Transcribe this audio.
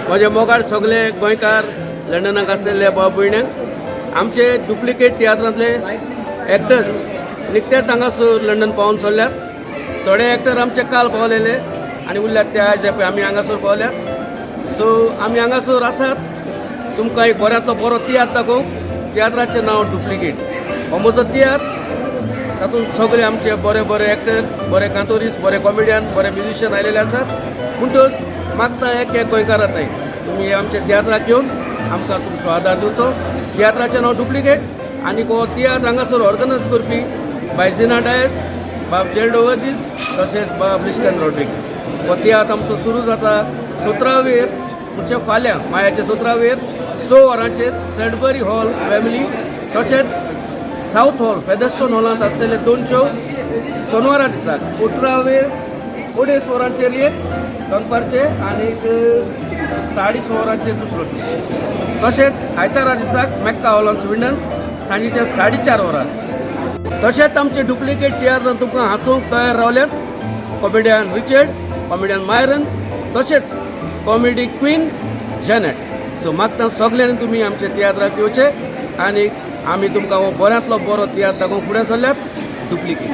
म्हजे मोगाळ सगळे गोंयकार, लंडनाक आसलेले भाव भयण्यांक, आमचे डुप्लिकेट तियात्रांतले एक्टर्स निकतेच हांगासर लंडन पावून सरल्यात. थोडे एक्टर आमचे काल पावलेले आनी उरल्यात ते आयज पळय आमी हांगासर पावल्यात. सो आमी हांगासर आसात तुमकां एक बऱ्यांतलो बरो तियात्र दाखोवंक. तियात्राचें नांव डुप्लिकेट. हो म्हजो तियात्र. तातूंत सगळे आमचे बरे बरे एक्टर, बरे कांतोरीस, बरे कॉमेडियन, बरे म्युजिशियन आयलेले आसात. म्हणटच मागता एक एक गोंयकारा थंय तुमी आमच्या तियात्राक येवन आमकां तुमचो आदार दिवचो. तियात्राचें नांव डुप्लिकेट आनी हो तियात्र हांगासर ऑर्गनायज करपी बायजिना डायस, बाब जेल्डो वर्गीस, तशेंच बाब लिस्टन रॉड्रिगीस. हो तियात्र आमचो सुरू जाता 17वेर, म्हणजे फाल्यां मायाच्या 17वेर 6 वरांचेर सॅडबरी हॉल, वेम्बली, तशेंच साऊथ हॉल, फेदरस्टोन हॉलांत आसतले दोन शो. सोनवारा दिसाक 18वेर 2.5 वरांचेर एक दनपारचे आनी 6.5 वरांचेर दुसरो शो. तशेंच आयतारा दिसाक मेक्का हॉलान स्विंडन सांजेच्या 4.5 वरां. तशेंच आमचे डुप्लिकेट तियात्रान तुमकां हांसोवंक तयार रावल्यात कॉमेडियन रिचर्ड, कॉमेडियन मायरन, तशेंच कॉमेडी क्वीन जेनेट. सो मागता सगल्यांनी तुमी आमच्या तियात्राक येवचे आनी आमी तुमकां हो बऱ्यांतलो बरो तियात्र दाखोवंक फुडें सरल्यात, डुप्लिकेट.